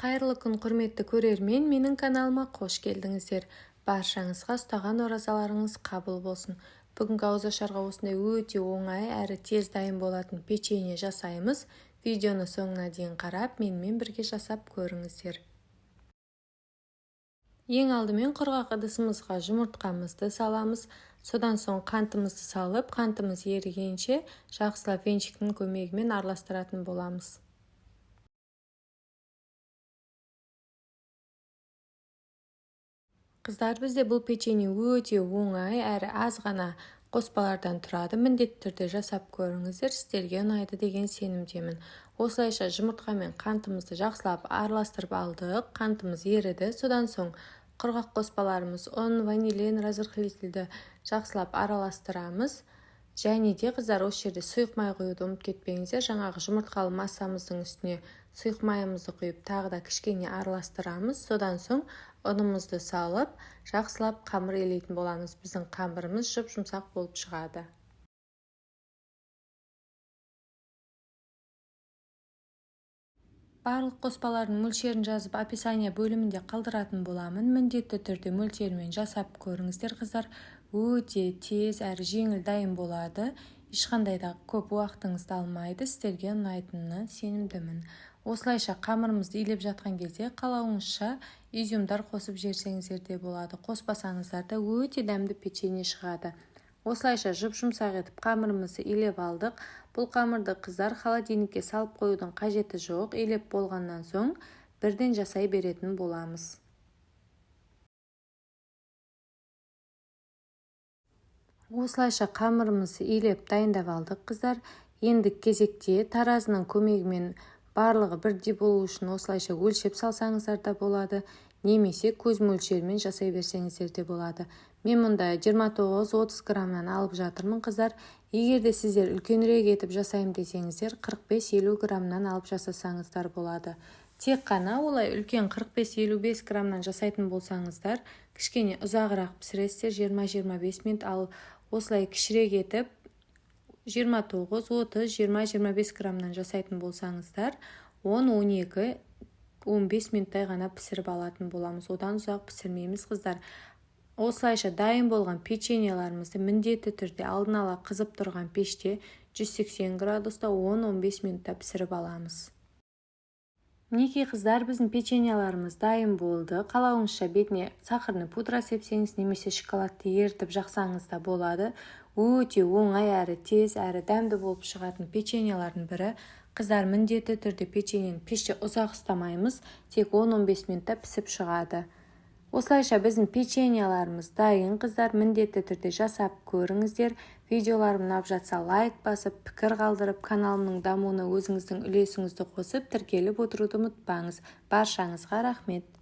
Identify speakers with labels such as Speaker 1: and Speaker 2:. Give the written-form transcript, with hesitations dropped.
Speaker 1: Қайырлы күн, құрметті көрермен! Менің каналыма қош келдіңіздер! Баршаңызға ұстаған оразаларыңыз қабыл болсын! Бүгінгі ауызашарға осындай өте оңай әрі тез дайын болатын печенье жасаймыз. Видеоны соңына дейін қарап, менімен бірге жасап көріңіздер. Ең алдымен құрғақ ыдысымызға жұмыртқамызды саламыз. Содан соң қантымызды салып, қантымыз ерігенше жақсылап венчиктің көмегімен араластыратын боламыз. Қыздар, бізде бұл печенье өте оңай әрі аз ғана қоспалардан тұрады. Міндетті түрде жасап көріңіздер, сіздерге ұнайды деген сенімдемін. Осылайша жұмыртқа мен қантымызды жақсылап араластырып алдық. Қантымыз еріді. Содан соң құрғақ қоспаларымыз: ұн, ванилин, разрыхлительді жақсылап араластырамыз. Және де, қыздар, осы жерде сұйық май құюды ұмытып кетпеңіздер. Жаңағы жұмыртқалы массамыздың үстіне сұйық майымызды құйып, тағы да кішкене араластырамыз. Содан соң ұнымызды салып, жақсылап қамыр илейтін боламыз. Біздің қамырымыз жұп-жұмсақ болып шығады. Барлық қоспалардың мөлшерін жазып, описание бөлімінде қалдыратын боламын. Міндетті түрде мөлшерімен жасап көріңіздер, қыздар. Өте тез әрі жеңіл дайын болады, ешқандай да көп уақытыңызды алмайды. Сіздерге ұнайтынына сенімдімін. Осылайша қамырымызды илеп жатқан кезде қалауыңызша изюмдар қосып жіберсеңіздер де болады, қоспасаңыздар да өте дәмді печенье шығады. Осылайша жұп-жұмсақ етіп қамырымызды илеп алдық. Бұл қамырды, қыздар, холодильникке салып қоюдың қажеті жоқ. Илеп болғаннан соң бірден жасай беретін боламыз. Осылайша қамырымызды илеп, дайындап алдық, қыздар. Енді кезекте таразының көмегімен барлығы бірдей болу үшін осылайша өлшеп салсаңыздар да болады немесе көз мөлшерімен жасай берсеңіздер де болады. Мен мұнда 29-30 граммнан алып жатырмын, қыздар. Егер де сіздер үлкенірек етіп жасаймын десеңіздер, 45-50 граммнан алып жасасаңыздар болады. Тек қана олай үлкен 45-55 граммнан жасайтын болсаңыздар, кішкене ұзағырақ пісіресіздер, 20-25 минут. Ал осылай кішірек етіп 29, 30, 20-25 граммнан жасайтын болсаңыздар, 10, 12, 15 минуттай ғана пісіріп алатын боламыз. Одан ұзақ пісірмейміз, қыздар. Осылайша дайын болған печеньеларымызды міндетті түрде алдын ала қызып тұрған пеште 180 градуста 10-15 минутта пісіріп аламыз. Мінекей, қыздар, біздің печеньеларымыз дайын болды. Қалауыңызша бетіне сахарный пудра сепсеңіз немесе шоколадты ерітіп жақсаңыз да болады. Өте оңай әрі тез әрі дәмді болып шығатын печеньелардың бірі. Қыздар, міндетті түрде печеньені пеште ұзақ ұстамаймыз, тек 10-15 минутта пісіп шығады. Осылайша біздің печеньеларымыз дайын. Қыздар, міндетті түрде жасап көріңіздер. Видеоларым ұнап жатса, лайк басып, пікір қалдырып, каналымның дамуына өзіңіздің үлесіңізді қосып, тіркеліп отыруды ұмытпаңыз. Баршаңызға рахмет!